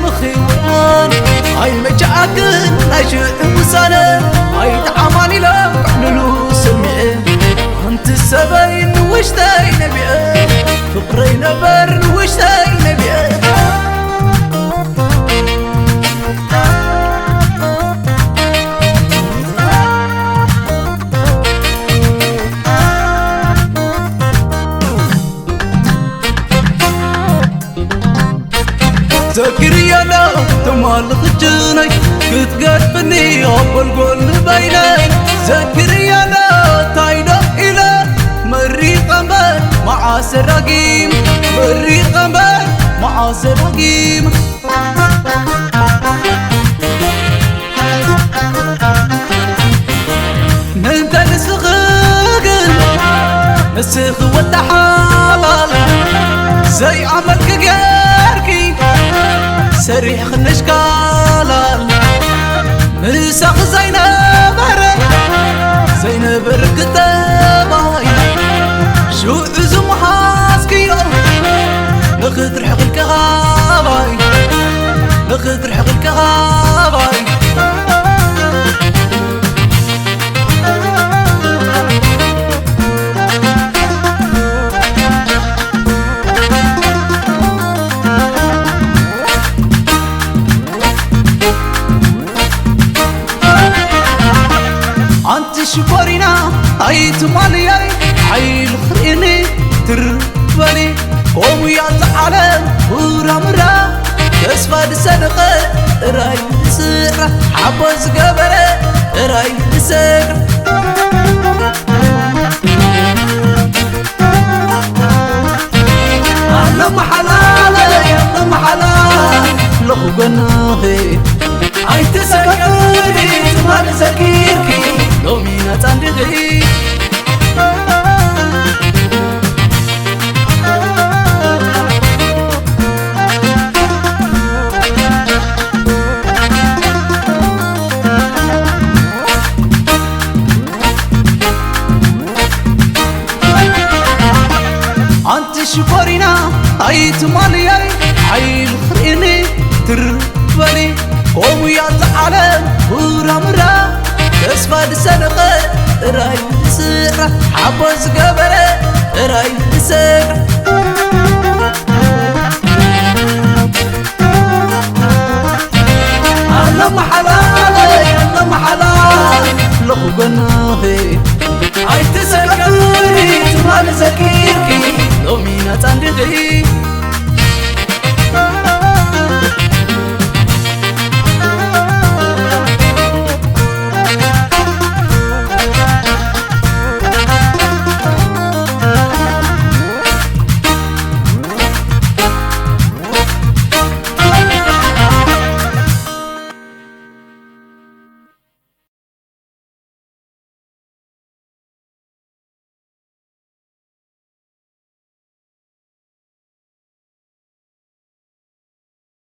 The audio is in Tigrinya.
ምኽዋን ኣይመቻኣክን ናይ ሽዑ ውሳነ ኣይተዓማሚሎም ክዕልሉ ስምዒ ኣንቲ ሰበይ ንውሽተይ ነቢዐ ፍቕረይ ነበር ንውሽተይ ነቢዐ ዘኪርያና ትማል ክጅነይ ክትገድፍኒ ኣብ ጎልጎል ንበይነይ ዘኪርያና እንታይ ዶ ኢለ መሪቐ እምበር መዓሰ ዳጊም መሪቐ እምበር መዓሰ ዳጊም ምእንተ ንስኺ ግን ንስኺ ወዲ ሓላል ዘይኣመልኪ ጌርኪ ሰሪሕኽነሽ ካላል ምሳኺ ዘይነበረ ዘይነበረ ክተባይ ሽዑ ዝመሃዝክዮ ንኽትርሕቕ ኢልኪ ሃባይ ንኽትርሕቕ ኢልኪ ሃባይ ኣንቲ ሽኮሪና ኣይትማልያይ ሓይሊ ክርእኒ ትርበኒ ከምኡ እያ እዛ ዓለም ሁራምራ ተስፋ ዝሰነቐ ጥራይ ዝስዕራ ሓቦ ዝገበረ ጥራይ ዝስዕራ ኣለመሓላለይ ኣለመሓላለኹ ጎንኺ ኣይትሰጋገሪ ትማሊ ዘኪርኪ ሎሚ ነፃ እንዲኺ ኣንቲ ሽኮሪና ኣይትማልያይ ሓይሊ ክርእኒ ትርበኒ ከምኡ እያ እዛ ዓለም ሁራምራ ተስፋ ዝሰነቐ ጥራይ ዝስዕራ ሓቦ ዝገበረ ጥራይ ዝስዕራ ኣለመሓላለይ